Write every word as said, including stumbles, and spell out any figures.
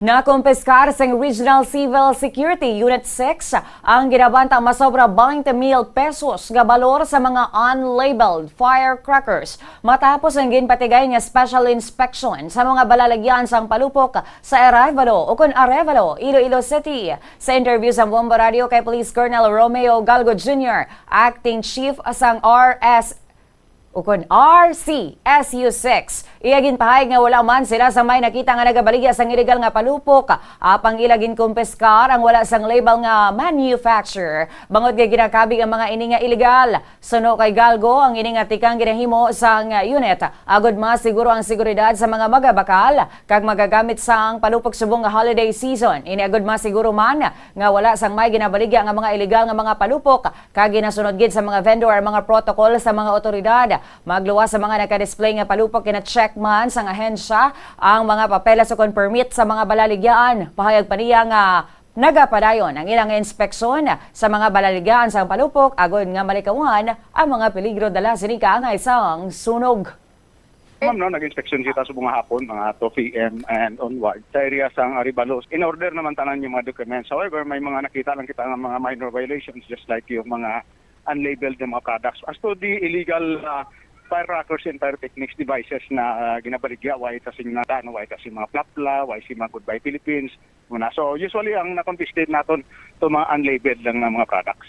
Nakumpiskar sang Regional Civil Security Unit six ang ginabanta masobra twenty mil pesos nga balor sa mga unlabeled firecrackers matapos ang ginpatigay nga special inspection sa mga balalagyan sang palupok sa Arevalo, ukon Arevalo, Iloilo City. Sa interview sa Bombo Radio kay Police Colonel Romeo Galgo Junior, Acting Chief sang R S ukon R C S U six. Iya ginpahayag nga wala man sila sa may nakita nga nagabaligya sang iligal nga palupok. Apang ila ginkumpiskar ang wala sang label nga manufacturer, bangod nga ginakabig ang mga ini nga iligal. Suno kay Galgo, ang ini nga tikang ginahimo sang unit agud masiguro ang seguridad sa mga magabakal kag magagamit sang palupok subong nga holiday season. Ini agud masiguro man nga wala sang may ginabaligya nga mga iligal nga mga palupok, kag ginasunod gid sa mga vendor ang mga protocol sa mga otoridad. Magluwas sa mga naka-display nga palupok, gina-check man sang ahensya ang mga papeles ukon permit sa mga balaligyaan. Pahayag pa niya nga nagapadayon ang ilang inspeksyon sa mga balaligyaan sang palupok agud nga malikawan ang mga peligro dala sini kaangay sang sunog. Ma'am, no, nag-inspection kita sa mga hapon, mga two P M and onward, sa area sang Arevalo. In order naman tanan yung mga documents. However, may mga nakita lang kita ng mga minor violations, just like yung mga unlabeled na mga products. As to the illegal uh, firecrackers and pyrotechnics devices na uh, ginabaligya, way ta sing natan, way ta sing mga plapla, way sing mga Goodbye Philippines, muna. So, usually, ang na-confiscate naton to mga unlabeled lang na mga products.